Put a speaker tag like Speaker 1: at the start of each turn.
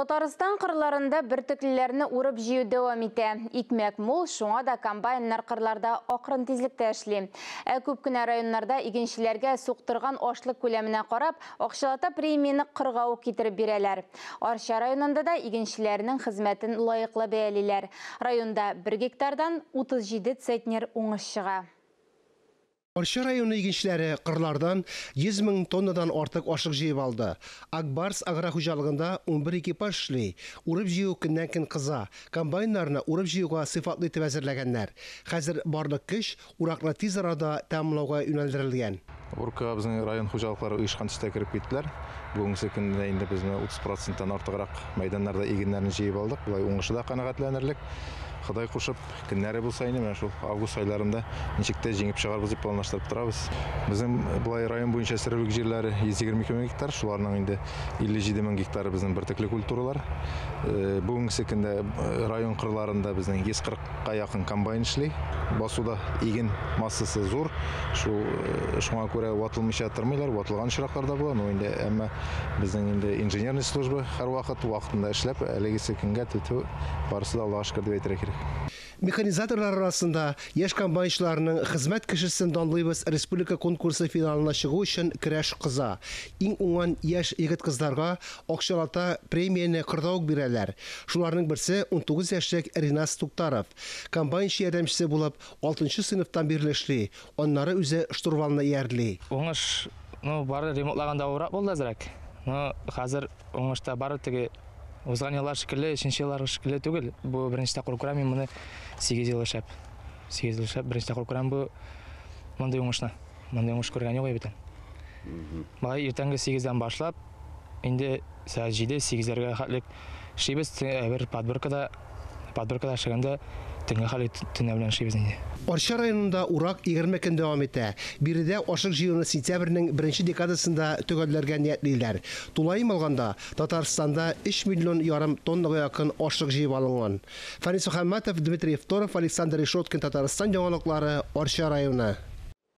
Speaker 1: Татарстан кырларында бөртеклеләрне урып җыю дәвам итә. Икмәк мул, шуңа да комбайннар кырларда акрын тизлектә эшли. Ә күп кенә районнарда игенчеләргә суктырган ашлык күләменә карап, акчалата премияне кырга ук китереп бирәләр. Арча районында да игенчеләрнең хезмәтен лаеклы бәялиләр. Районда 1 гектардан 37 центнер уңыш чыга.
Speaker 2: Арча районы игенчеләре кырлардан 100 мең тоннадан артык ашлык җыеп алды. Акбарс агрохуҗалыгында 11 экипаж эшли. Урып җыю көннән-көн кыза. Комбайннарны урып җыюга сыйфатлы итеп әзерләгәннәр. Хәзер барлык көч уракны тиз арада тәмамлауга юнәлдерелгән.
Speaker 3: Уркага безнең район хуҗалыклары оешкан төстә кереп киттеләр. Бүгенге көндә инде без 30 проценттан артыграк мәйданнарда игеннәрне җыеп алдык. Болай уңышы да канәгатьләнерлек. Ходай кушып, көннәре булса инде, менә шул август айларында ничек тә җиңеп чыгарбыз дип планлаштырып торабыз. Безнең болай район буенча сөрүлек җирләре 122 мең гектар, шуларның инде 57 мең гектары безнең бөртекле культуралар. Бүгенге көндә район кырларында безнең 140-ка якын комбайн эшли. Басуда иген массасы зур, шул шуңа күрә ватылмыйча тормыйлар, ватылган очраклар да була, но инде әмма безнең инде инженерный служба һәрвакыт вакытында эшләп, әлегесе көнгә тоту барысы да Аллага шөкер дип әйтергә кирәк.
Speaker 2: Механизаторлар арасында яшь комбайнчыларның хезмәт кешесен данлыйбыз республика конкурсы финалына чыгу өчен көрәш кыза. Иң уңган яшь егет-кызларга акчалата премияне кырда ук бирәләр. Шуларның берсе 19 яшьлек Ринас Туктаров. Комбайнчы ярдәмчесе булып 6 сыйныфтан бирле эшли, аннары үзе штурвалны иярли.
Speaker 4: Уңыш, ну, бары ремонтлаганда авыррак булды әзрәк. Но хәзер уңышта бары теге узган еллар шикелле, өченче еллар шикелле түгел. Бу беренче тапкыр күрәм мин моны 8 ел эшләп. 8 ел эшләп беренче тапкыр күрәм бу мондый уңышны. Мондый уңыш күргән юк бит. Болай иртәнге 8-дән башлап, инде сәгать 7-8-ләргә хәтлек эшлибез. Бер подборкада эшләгәндә төнгә хәтлек төнлә белән эшлибез инде.
Speaker 2: Арча районында урак 20 көн дәвам итә. Биредә ашлык җыюны сентябрьнең беренче декадасында төгәлләргә ниятлиләр. Тулаем алганда Татарстанда 3 миллион ярым тоннага якын ашлык җыеп алынган. Фанис Мөхәммәтов, Дмитрий Евторов, Александр Решеткин, Татарстан яңалыклары, Арча районы.